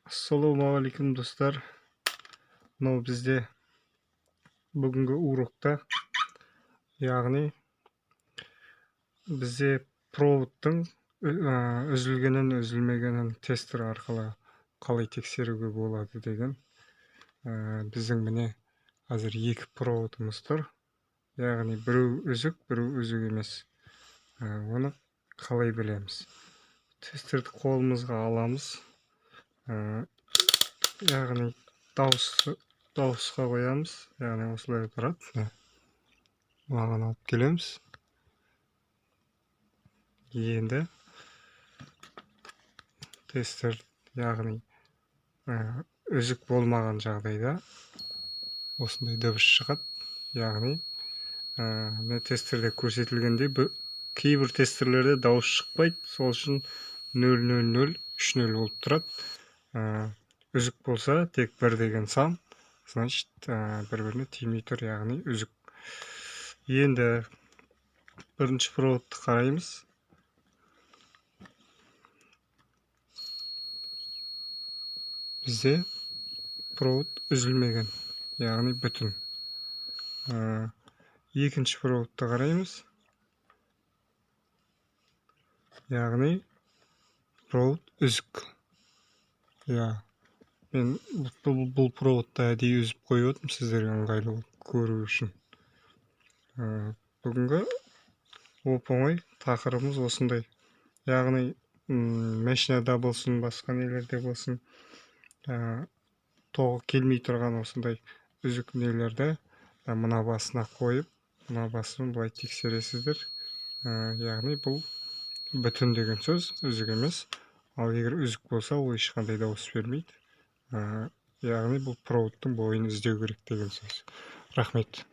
Ассалаумағалейкум, достар! Мынау бізде бүгінгі урокта, яғни бізде проводтың үзілгенін, үзілмегенін тестер арқылы қалай тексеруге болады деген. Біздің міне қазір екі проводымыз тұр, яғни біреу үзік, біреу үзік емес. Оны қалай білеміз? Тестерді қолымызға аламыз, яғни дауысқа қоямыз, яғни осылай тұрады. Маған алып келеміз. Енді тестер, яғни үзік болмаған жағдайда осындай дыбыс шығады. Яғни мына тестерде көрсетілгендей, кейбір тестерлерде дауыс шықпайды, сол үшін 0 0 0 3 0 болып тұрады. Үзік болса, тек бір деген сан, значит, бір біріне тимей тұр, яғни үзік. Енді бірінші проводты қараймыз. Бізде провод үзілмеген, яғни бүтін. Екінші проводты қараймыз, яғни провод үзік. Иә, мен бұл проводты әдейі үзіп қойып отырмын, сіздерге ыңғайлы болып көру үшін. Бүгінгі оп оңай тақырыбымыз осындай, яғни машинада болсын, басқа нелерде болсын, тоғы келмей тұрған осындай үзік нелерді мына басына қойып, мына басын былай тексересіздер. Яғни бұл бүтін деген сөз, үзік емес. Ал егер үзік болса, ол ешқандай дауыс бермейді. Яғни бұл проводтың бойын іздеу керек деген сөз. Рахмет.